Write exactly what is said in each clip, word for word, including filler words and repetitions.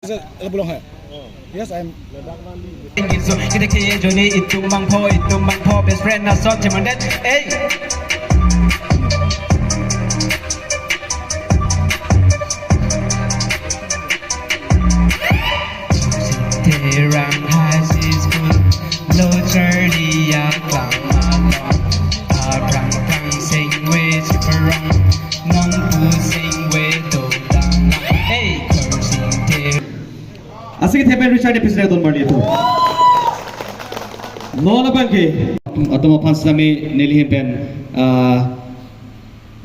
Yes, I am. Kita ke joni itum mangpho, itum mangpho, best friend na song cuman det. Hey. Terang High School, lo charli ya klang along. Aprang prang sing we chiparong, nong pu sing we do dang lang. Hey, kor sing te. Asik thepen Richard episode don marli tu. Non abang ke. Atum aphan sami neli hem pen, ah,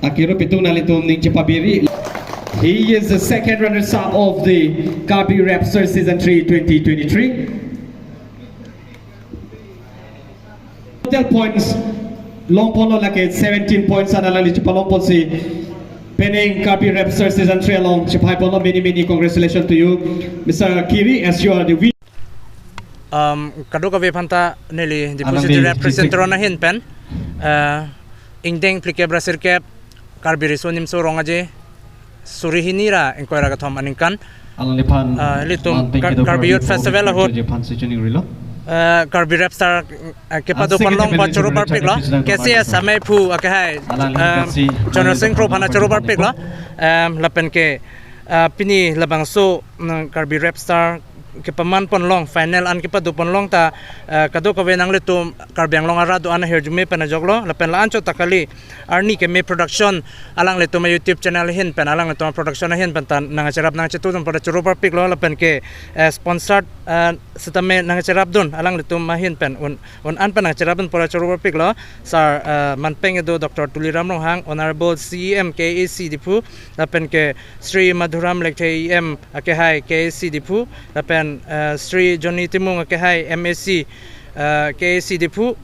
akero pitung nanglitum ning chepabiri. He is the second runners-up of the Karbi Rap Star Season three twenty twenty-three. Total points longponlo lake seventeen points an alangli chepalongponsi penang Karbi Rap Star Season three along chepaiponlo. Many, many congratulations to you, Mister Kiri, as you are the winner. Um, kadokave aphanta neli Diphu Alangli city represent city ron ahin pen, uh, ingdeng phlikep ra sirkep Karbi Riso Nimso Rong Aje suri hini ra ingkoi ra kethom aningkan. Alangliphan, uh, ilitum manpeng Kar-, kedo Karbi Youth Festival ahut, Karbi Youth Festival ahut, Karbi Youth Festival ahut, uh, Karbi Rap Star, uh, kepado asik ponlong kedo pa choro Karbi parpiklo. Youth Festival K C S ahut amei phu akehai, alangli um, kasi General Singh Kro aphan choro parpiklo. Um, lapen ke, uh, pini labangso, mm, Karbi Rap Star kepaman ponlong, final an kepado ponlong ta, eh, kadokave nanglitum Karbi Anglong arat do-an ahirjume pen ajoklo, lapen la-anchot ta kali, Arni Keme Production, alanglitum a YouTube channel ahin pen, alanglitum a production ahin pen ta nangcherap nangchetudun pura choro parpiklo, lapen ke, eh, sponsored, eh, sitame nangcherapdun, alanglitum ahin pen un, un an pen nangcherapdun pura choro parpiklo, Sir, eh, manpeng kedo Doctor Tuliram Ronghang, Honorable C E M K A C Diphu, lapen ke Shri Madhuram Lekthe E M akehai K A C Diphu, lapen, eh, Shri Johnny Timung akehai M A C, eh, K A C Diphu,